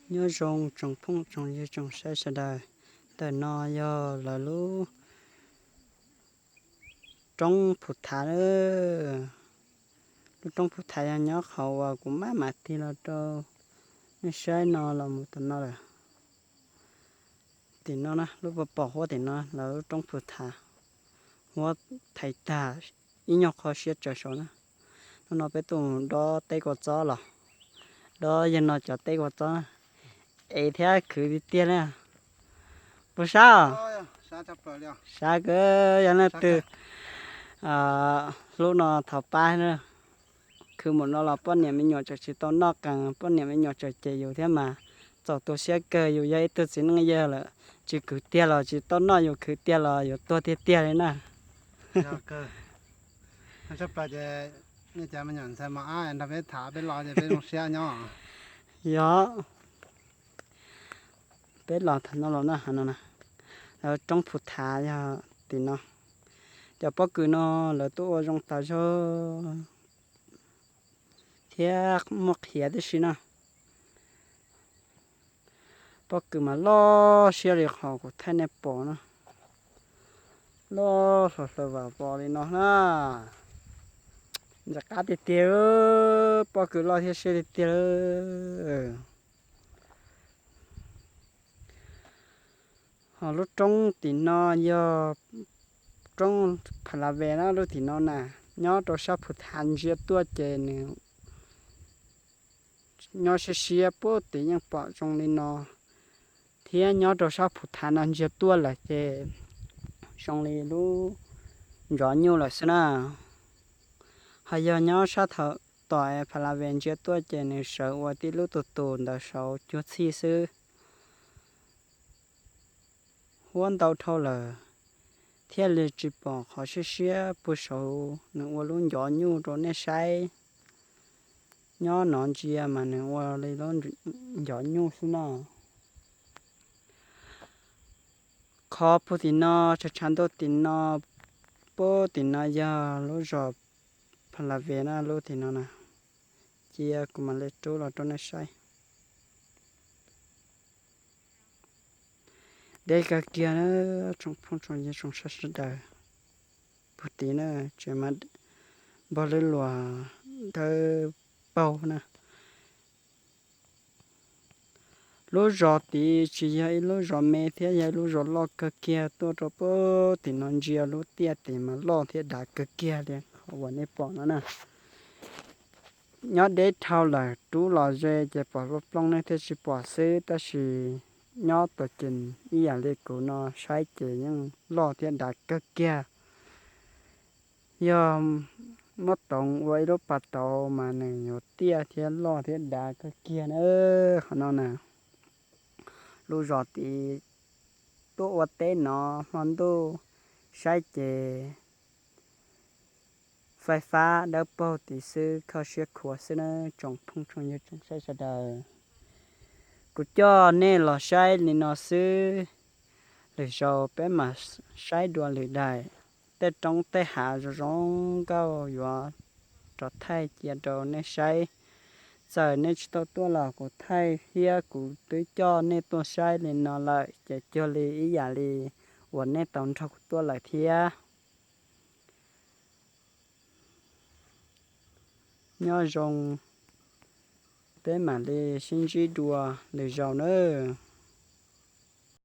Nyob zoo tsoom phooj tsoom ywg tsoom saib sawv daws, ntawm no yog lawv lub roob Phu Thav na. Lub roob Phu Thav yog nyob qhov uas kuv maj mam tig los rau nej saib no los mus tom no lawm. Tim no na, lub pom pom huab tim no lawv lub roob Phu Thav, huab thaiv tag ib nyuag qho siab tsawv saud na. Hnub no peb tuaj mus dob teb kua txob los, dob yawg no cov teb kua txob na, ev thiab khwv tiag tiag li. Puas sab? Sab kawg, yog leej twg hlub no thov pab na. Khwv mus no los poj niam me nyuam tseem tsis tau noj qees, poj niam me nyuam tseem cem yus thiab mas txaus tu siab kawg. Yus yog ib tug txiv neej yawg lawm, tsis khwv tiag los tsis tau noj, yus khwv tiag los yuav tuag tiag tiag li na. Yog, peb los thaum no los na, no, roob Phu Thav yog tim no. Cov pob kws no lawv tuaj ua zoo tas zog thiab muaj qhiav tib si na. Pob kws mas loj siab li qhov kuv thaij nej pom na, loj hlo hlaws vam vos li no na. Ntxim qab tiag tiag, pob kws loj thiab siab tiag tiag. Ho lub roob tim no yog roob Pha La Ve na, lub tim no na, nyob rau sab Phu Thav ntsia tuaj ces nws nyob siab siab puag tim yeej pom zoo li no, thiab nyob rau sab Phu Thav no ntsia tuaj lawm ces zoo li lub ntsov nyuj lawm xwb na. Ho yog nyob sab tom Pha La Ve ntsia tuaj ces nws sawv ua tib lub tus tus ntawd saud cuag txhij xwb. Huab ntau dhau lawm, thiaj li tsis pom qhov siab siab puag saud nws ua lub ncov nyuj rau nej saib. Nyob no ntsia mas nws ua li lub ncov nyuj xwb no. Qhov puag tim no, tshav tshav ntuj tim no, puag tim no yog lub zos Pha La Ve na, lub tim no na. Cia kuv mam li rub los rau nej saib. Deb kawg kiag na, tsoom phooj tsoom ywg tsoom saib sawv daws. Puag tim na, tseem mas npog lwb luas dawb paug na. Lub zos tid tsis yog ib lub zos me thiab, yog ib lub zos loj kawg kiag, tuaj rau puag tim no ntsia lub tiaj tid mas loj thiab dav kawg kiag li qhov uas nej pom no na. Nyob deb dhau lawm, rub los ze ces pom plooj plooj nej thiaj tsis pom xwb, tab sis nyob tuaj ces ib yam li kuv no saib ces yeej loj thiab dav kawg kiag. Yog muab toov ua ib lub pas tauv mas nws yuav tiaj thiab loj thiab dav kawg kiag na. Qhov no na, lub zos tid tuaj ua teb no hmo ntuj saib ces faib fab dawb paug tid xwb, kho siab khuav xwb na, tsoom phooj tsoom ywg tsoom saib sawv daws. Kuv coj nej los saib li no xwb, lwm zaus peb mam saib dua lwm daim. Tej roob tej hav zoo zoo nkauj yuav rov thaij cia rau nej saib. Txawm nej tsis tau tuaj los kuv thaij thiab kuv twb coj nej tuaj saib li no lawm ces cuag li ib yam li uas nej tau nrog kuv tuaj lawm thiab. Nyob zoo, peb mam li sib ntsib dua lwm zaus nawb.